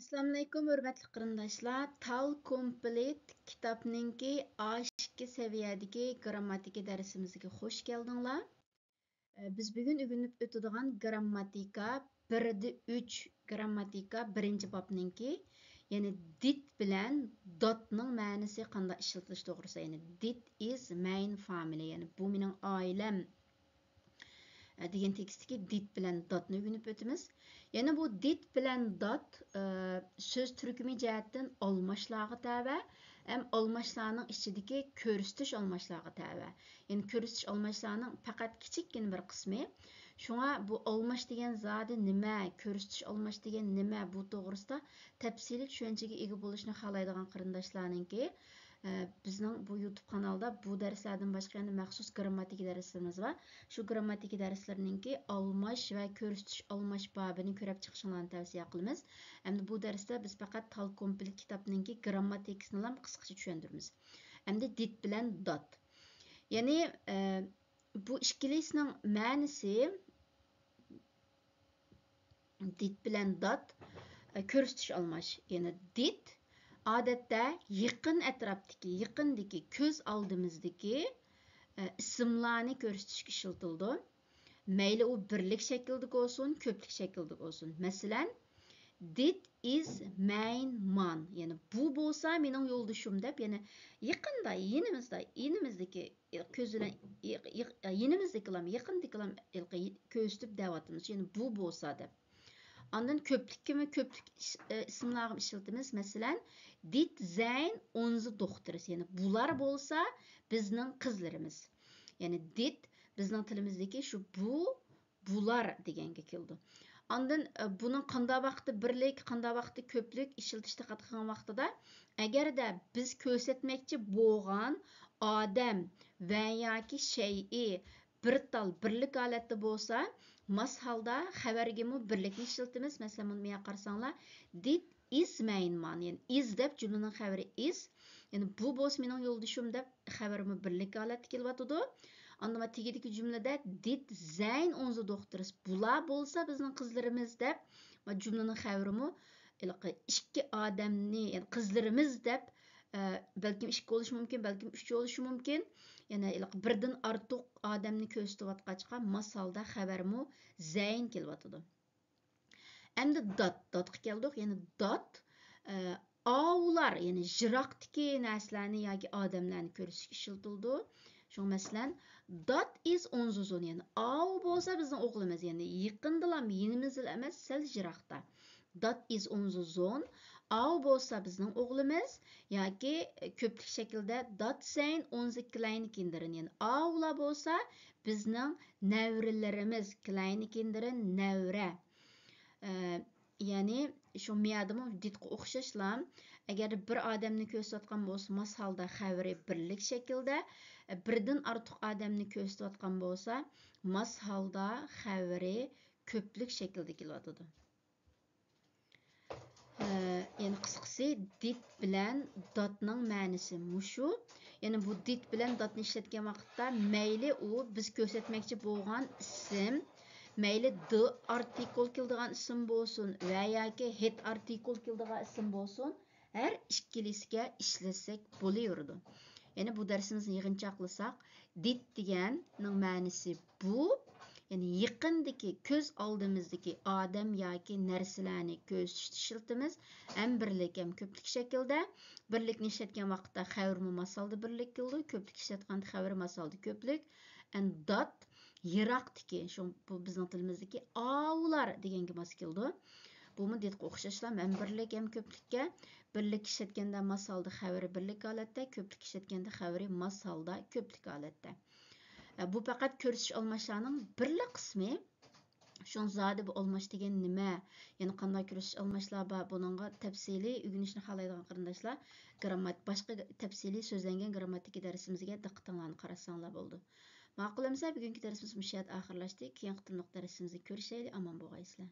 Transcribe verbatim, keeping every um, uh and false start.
ئەسسالامۇئەلەيكۇم، ھۆرمەتلىك قېرىنداشلار. تال كومپلېت كىتابنىڭكى ئا ئىككى سەۋىيەدىكى گىرامماتىكا دەرسىمىزگە خوش كەلدىڭلار. ئە، بىز بۈگۈن ئۆگىنىپ ئۆتىدىغان گىرامماتىكا بىردە ئۈچ، گىرامماتىكا بىرىنچى بابنىڭكى، يەنى دىت بىلەن داتنىڭ مەنىسى قانداق ئىشلىتىلىش توغرىسىدا، يەنى دىت ئىز مەين فامىلى، يەنى بۇ مېنىڭ ئائىلەم، ئە، دېگەن تېكىستتىكى دىت بىلەن داتنى ئۆگىنىپ ئۆتىمىز. يەنە بۇ دىت بىلەن دات، ئە، سۆز تۈركۈمى جەھەتتىن ئالماشلارغا تەۋە، ھەم ئالماشلارنىڭ ئىچىدىكى كۆرسىتىش ئالماشلارغا تەۋە. يەنى كۆرسىتىش ئالماشلارنىڭ پەقەت كىچىككىنە بىر قىسمى. شۇڭا بۇ ئالماش دېگەن زادى نېمە، كۆرسىتىش ئالماش دېگەن نېمە، بۇ توغرىسىدا تەپسىلىي چۈشەنچىگە ئىگە بولۇشنى خالايدىغان قېرىنداشلارنىڭكى، ئە، بىزنىڭ بۇ يۇتۇب قانالدا بۇ دەرسلەردىن باشقا يەنە مەخسۇس گىرامماتىكا دەرسلىرىمىز بار. شۇ گىرامماتىكا دەرسلىرىنىڭكى ئالماش ۋە كۆرسىتىش ئالماش بابىنى كۆرۈپ چىقىشىڭلارنى تەۋسىيە قىلىمىز. ئەمدى بۇ دەرستە بىز پەقەت تال كومپلېت كىتابنىڭكى گىرامماتىكىسىنىلا قىسقىچە چۈشەندۈرىمىز. ئەمدى دىت بىلەن دات. يەنى، ئە، بۇ ئىككىلىسىنىڭ مەنىسى دىت بىلەن دات، ئە، كۆرسىتىش ئالماش. يەنى دىت ئادەتتە يېقىن ئەتراپتىكى، يېقىندىكى، كۆز ئالدىمىزدىكى، ئە، ئىسىملارنى كۆرسىتىشكە ئىشلىتىلىدۇ. مەيلى ئۇ بىرلىك شەكىلدىكى بولسۇن، كۆپلۈك شەكىلدىكى بولسۇن. مەسىلەن، دىت ئىز مەين مان. يەنى بۇ بولسا مېنىڭ يولدىشىم دەپ، يەنى يېقىندا، يېنىمىزدا، يېنىمىزدىكى، كۆز بىلەن يېق-، يېق-، يېنىمىزدىكىلام، يېقىندىكىلام ھېلىقى كۆرسىتىپ دەۋاتىمىز. يەنى بۇ بولسا دەپ. ئاندىن كۆپلۈككىمۇ كۆپلۈك ئىس-، ئە، ئىسىملارغىمۇ ئىشلىتىمىز. مەسىلەن، دىت زەين ئونزى دوختۇرس. يەنى بۇلار بولسا بىزنىڭ قىزلىرىمىز. يەنى دىت بىزنىڭ تىلىمىزدىكى شۇ بۇ، بۇلار دېگەنگە كېلىدۇ. ئاندىن، ئە، بۇنىڭ قانداق ۋاقىتتا بىرلىك، قانداق ۋاقىتتا كۆپلۈك ئىشلىتىش دىققەت قىلغان ۋاقتىدا، ئەگەردە بىز كۆرسەتمەكچى بولغان ئادەم ۋە ياكى شەيئى بىر تال بىرلىك ھالەتتە بولسا، ماس ھالدا خەۋەرگىمۇ بىرلىكنى ئىشلىتىمىز. مەسىلەن، مۇنى ماياق قارىساڭلار، دىت ئىز مەين مان، يەنى ئىز دەپ جۈملىنىڭ خەۋىرى ئىز، يەنى بۇ بولسا مېنىڭ يولدىشىم دەپ خەۋىرىمۇ بىرلىك ھالەتتە كېلىۋاتىدۇ. ئاندىن ما تېگىدىكى جۈملىدە دىت زەين ئونزى دوختۇرس، بۇلار بولسا بىزنىڭ قىزلىرىمىز دەپ ما جۈملىنىڭ خەۋىرىمۇ ھېلىقى ئىككى ئادەمنى، يەنى قىزلىرىمىز دەپ، ئە، بەلكىم ئىككى بولۇشى مۇمكىن، بەلكىم ئۈچ بولۇشى مۇمكىن. يەنى ھېلىقى بىردىن ئارتۇق ئادەمنى كۆرسىتىۋاتقاچقا ماس ھالدا خەۋەرمۇ زەين كېلىۋاتىدۇ. ئەمدى دات، داتقا كەلدۇق. يەنى دات، ئە، ئاۋۇلار، يەنى يىراقتىكى نەرسىلەرنى ياكى ئادەملەرنى كۆرسىتىشكە ئىشلىتىلىدۇ. شۇڭا مەسىلەن، دات ئىز ئونزۇزون، يەنى ئاۋۇ بولسا بىزنىڭ ئوغلىمىز، يەنى يېقىندىلام، يېنىمىزدىلا ئەمەس، سەل يىراقتا. دات ئىز ئونزۇزون، ئاۋۇ بولسا بىزنىڭ ئوغلىمىز ياكى كۆپلۈك شەكىلدە دات سەين ئونزى كلاين كىندىرىن، يەنى ئاۋۇلار بولسا بىزنىڭ نەۋرىلىرىمىز، كلاين كىندىرىن نەۋرە. ئە، يەنى شۇ مىيادىمۇ دىتقا ئوخشاشلا، ئەگەر بىر ئادەمنى كۆرسىتىۋاتقان بولسا ماس ھالدا خەۋىرى بىرلىك شەكىلدە، بىردىن ئارتۇق ئادەمنى كۆرسىتىۋاتقان بولسا ماس ھالدا خەۋىرى كۆپلۈك شەكىلدە كېلىۋاتىدۇ. ئە، يەنى قىسقىسى، دىت بىلەن داتنىڭ مەنىسى مۇشۇ. يەنى بۇ دىت بىلەن داتنى ئىشلەتكەن ۋاقىتتا مەيلى ئۇ بىز كۆرسەتمەكچى بولغان ئىسىم، مەيلى د ئارتىكۇل كېلىدىغان ئىسىم بولسۇن ۋە ياكى ھېت ئارتىكۇل كېلىدىغان ئىسىم بولسۇن، ھەر ئىككىلىسىگە ئىشلەتسەك بولۇۋېرىدۇ. يەنى بۇ دەرسىمىزنى يىغىنچاقلىساق، دىت دېگەننىڭ مەنىسى بۇ، يەنى يېقىندىكى، كۆز ئالدىمىزدىكى ئادەم ياكى نەرسىلەرنى كۆرسىتىشتە ئىشلىتىمىز. ھەم بىرلىك، ھەم كۆپلۈك شەكىلدە. بىرلىكنى ئىشلەتكەن ۋاقىتتا خەۋىرىمۇ ماس ھالدا بىرلىك كېلىدۇ، كۆپلۈك ئىشلەتكەندە خەۋىرى ماس ھالدا كۆپلۈك. ئەند دات يىراقتىكى، شۇ، بۇ بىزنىڭ تىلىمىزدىكى ئاۋۇلار دېگەنگە ماس كېلىدۇ. بۇمۇ دىتقا ئوخشاشلا ھەم بىرلىك، ھەم كۆپلۈككە. بىرلىك ئىشلەتكەندە ماس ھالدا خەۋىرى بىرلىك ھالەتتە، كۆپلۈك ئىشلەتكەندە خەۋىرى ماس ھالدا كۆپلۈك ھالەتتە. ئە، بۇ پەقەت كۆرسىتىش ئالماشلارنىڭ بىرلا قىسمى. شۇڭا زادى بۇ ئالماش دېگەن نېمە؟ يەنە قانداق كۆرسىتىش ئالماشلار بار؟ بۇنىڭغا تەپسىلىي ئۆگىنىشنى خالايدىغان قېرىنداشلار گىراممات-، باشقا تەپسىلىي سۆزلەنگەن گىرامماتىكا دەرسىمىزگە دىققىتىڭلارنى قاراتساڭلار بولىدۇ. ماقۇل ئەمىسە، بۈگۈنكى دەرسىمىز مۇشۇ يەردە ئاخىرلاشتى. كېيىنكى قېتىملىق دەرسىمىزدە كۆرۈشەيلى. ئامان بولغايسىلەر.